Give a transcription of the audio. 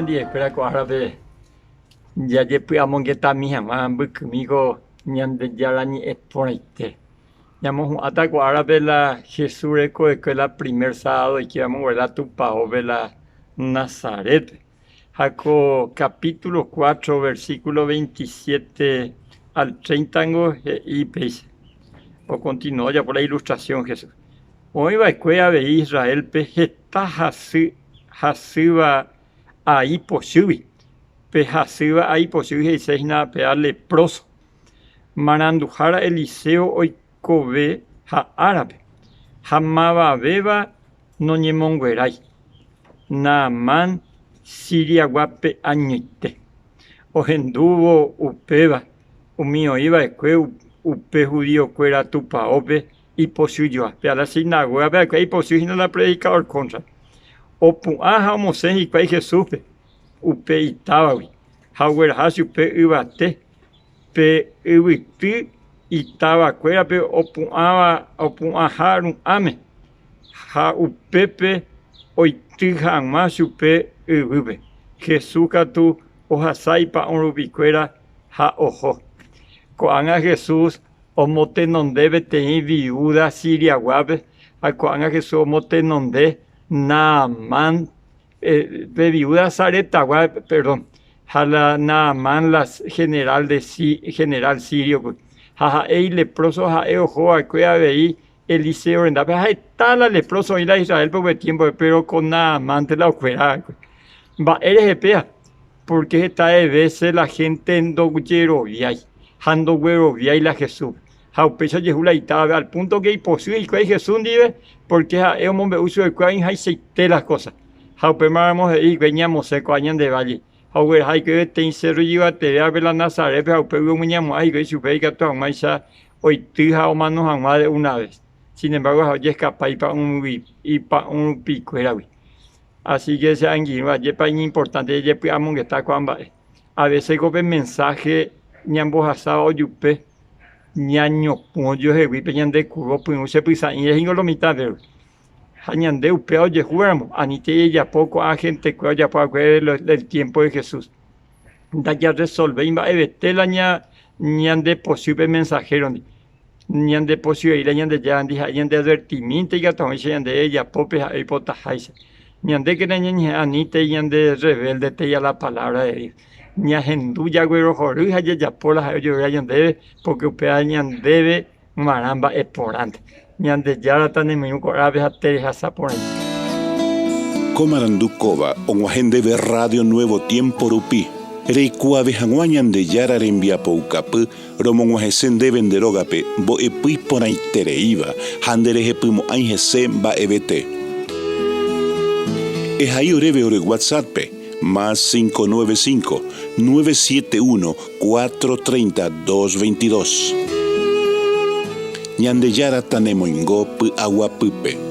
ñanendivekuéra ko árape jajepy'amongetami hag̃ua mbykymi ko Ñandejára Ñe'ẽ porãite. Ñamohu'ãta ko árape la Jesús rekovekue la primer sábado oikévamoguare la tupaópe la Nazarétpe. Ha ko capítulo 4, versículo 27 al 30 ngo he'i péicha. Okontinua ojapo la ilustrasión Jesús. Oĩ va'ekue avei Israélpe heta hasy hasýva ai pochýgui. Pe hasýva ai pochýgui he'ise hína péva lepróso. Maranduhára Eliseo oikove ha árape, ha mavavéva noñemonguerái. Naamán Siriaguápe añoite. Ohendúvo upéva, umi oĩ va'ekue upe judiokuéra tupaópe ipochyjoa. Pe la sinagógape va'ekue ipochy hína la predikadór kóntrape. Opu'ã ha omosẽ hikuái Jesúspe upe itávagui ha ogueraha chupe yvate pe yvyty itavakuérape opu'ãva opu'ãha ru'ãme ha upépe oity hag̃ua chupe yvýpe. Jesús katu ohasa ipa'ũ rupikuéra ha oho. Ko'ág̃a Jesús omotenonde peteĩ viúda Siriaguápe ha ko'ág̃a Jesús omotenonde Naamán pe viúda Saretagua, perdón, ha la Naamán la general de general síriokuri. Ha ha'e ilepróso ha'e oho va'ekue avei Eliseo rendápe. Ha heta la lepróso oĩ la Israélpe upe tiémpope, péro ko Naamánte la okuera va'ekue. Mba'e rehe péva? Pórke heta vése la hénte ndojeroviái ha ndogueroviái la Jesúspe. Ha upéicha ojehu la itávape, al púnto ke ipochy hikuái Jesús ndive, pórke ha'e omombe'u chupekuéra oĩhaichaite las kósa. Ha upémaramo he'i hikuái ñamosẽ ko'ã ñande válle. Ha ogueraha hikuái peteĩ sérro ijyvatevévape la Nazarétpe ha upégui omuñamo'ã hikuái chupe ikatu hag̃uáicha oity ha omano hag̃ua de una ves. Sin embargo ha'e ojeskapa ipa'ũ rupikuéragui. Así ke che angirũ, ajépa iñimportánte jajepy'amongeta ko'ã mba'e. A vése ko pe mensáhe ñambohasáva ojupe ñañopũ ojuehegui pe ñande kuru opyrũ che pysã'ỹre ningo lo mitã péro. Ha ñande upéva ojehúramo, anítei jajapo ko'ã hentekuéra ojapo va'ekue del tiémpo de Jesús. Ndajarresolvéi mba'evete la ñandepochy pe mensahérondi. Ñandepochyvei la Ñandejárandi ha'e ñandeadvertimínte ikatu hag̃uáicha ñande jajapópe ha'e oipotaháicha. Ñandékena ñañeha'ã anítei ñande rrevéldetei a la palávra de Dios. Ñahendu jaguerohory ha jajapo la ha'e ojerovia ñandéve, pórke upéva ñandéve g̃uarã mba'e porãnte. Ñandejára tanemoirũ ko árape ha terehasa porãite. Ko marandu kóva og̃uahẽ ndéve Radio Nuevo Tiempo rupi, reikuaave hag̃ua Ñandejára rembiapoukapy romog̃uahẽse ndéve nde rógape mbo'epy iporãitereíva ha nderehepymo'ãi hese mba'evete. Ehai oréve ore WhatsApp-pe, más 595 971 430 222. Ñandejára tanemoingo py'aguapýpe.